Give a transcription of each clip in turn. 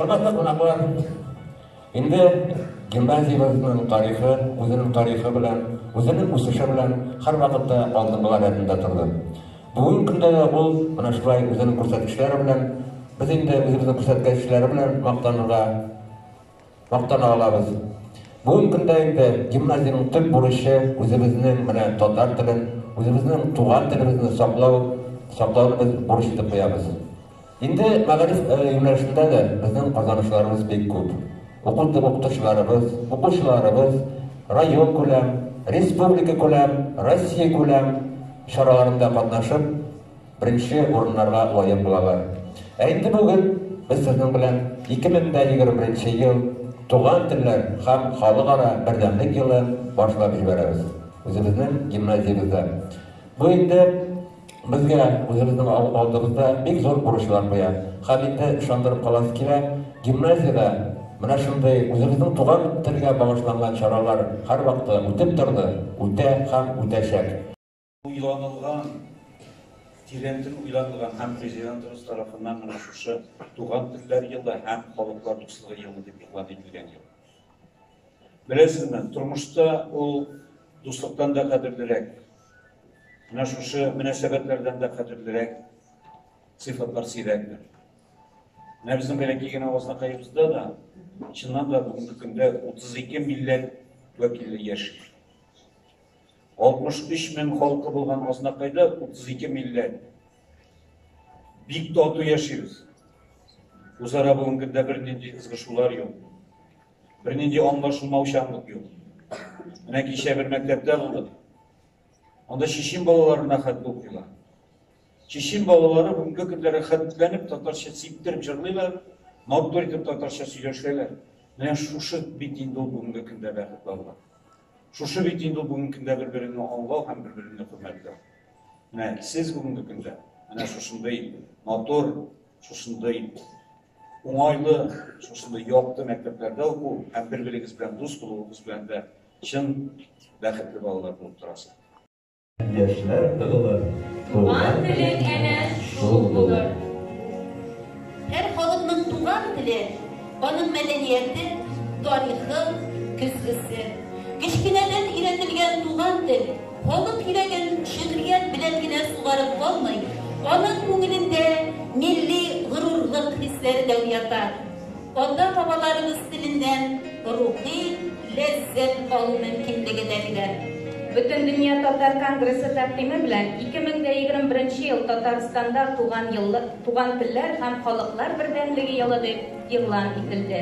Хөрмәтле кунаклар, инде гимназиябезнең тарихы, үзенең тарихы белән, үзенең үсеше белән һәрвакытта алдынгылар рәтендә торды. Бүгенге көндә дә ул менә шулай үзенең күрсәткечләре белән, без инде үзебезнең күрсәткечләре белән мактанырга мактана алабыз. Бүгенге көндә инде гимназиянең төп бурычы үзебезнең менә татар телен, үзебезнең туган телебезне саклау, саклауны без бурыч итеп куябыз. Инде мәгариф юнәлешендә дә безнең казанышларыбыз бик күп. Уку укытучыларыбыз, укучыларыбыз район күләм, республика күләм, Россия күләм чараларында катнашып, беренче урыннарга лаек булалар. Ә инде бүген без сезнең белән 2021 ел Туган телләр һәм халыкара бердәмлек елын башлап җибәрәбез үзебезнең гимназиябездә. Бу инде безгә үзебезнең алдыбызда бик зур бурычлар куя. Һәм инде ышандырып каласы килә, гимназиядә менә шундый үзебезнең туган телгә багышланган чаралар һәрвакытта үтеп торды, үтә һәм үтәчәк. Уйланылган, тирәнтен уйланылган һәм Президентыбыз тарафыннан менә шушы Туган телләр елы һәм Халыклар дуслыгы елы дип игълан ителгән ел. Беләсезме, тормышта ул дуслыктан да кадерлерәк, менә шушы мөнәсәбәтләрдән дә кадерлерәк сыйфатлар сирәктер. Менә безнең бәләкәй генә Азнакаебызда да, чыннан да бүгенге көндә 32 милләт вәкиле яши. 63 мең халкы булган Азнакайда 32 милләт. Бик тату яшибез. Үзара бүгенге көндә бернинди ызгышулар юк. Бернинди аңлашылмаучанлык юк. Менә кичә бер мәктәптә булдык. Анда чечен балаларына хәтле укыйлар. Чечен балалары бүгенге көндә рәхәтләнеп татарча сиптереп җырлыйлар, матур итеп татарча сөйләшәләр. Менә шушы бит инде ул бүгенге көндә бәхет балалар. Шушы бит инде ул бүгенге көндә бер-береңне аңлау һәм бер-береңне хөрмәтләү. Менә сез бүгенге көндә менә шушындый матур, шушындый уңайлы, шушындый якты мәктәпләрдә уку һәм бер-берегез белән дус булуыгыз белән дә чын бәхетле балалар булып торасыз. Яшьләр тыгылыр, Туган телең әнә шул булыр. Һәр халыкның туган теле, аның мәдәнияте, тарихы, көзгесе. Кечкенәдән өйрәтелгән туган тел халык йөрәген шигърият белән генә сугарып калмый, аның күңелендә милли горурлык хисләре дә уята. Ата-бабаларыбыз теленнән рухи ләззәт алу мөмкинлеге дә бирә. Бөтендөнья татар конгрессы тәкъдиме белән 2021 ел Татарстанда туган еллы, туган телләр һәм халыклар бердәмлеге елы дип игълан ителде.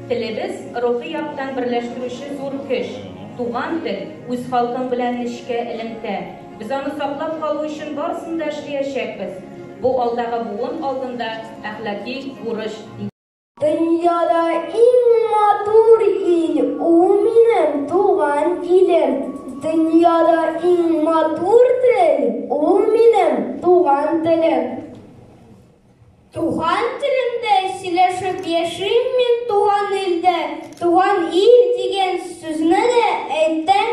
Телебез рухи яктан берләштерүче зур көч. Туган тел, үз халкың белән нечкә элемтә. Без аны саклап калу өчен барысын да эшләячәкбез. Бу алдагы буын алдында әхлаки бурыч, диде. Дөньяда иң матур ил, ул минем туган илем. Дөньяда иң матур тел, ул минем туган телем. Туган телемдә сөйләшеп яшим мин туган илдә. Туган ил дигән сүзне дә әйтәм.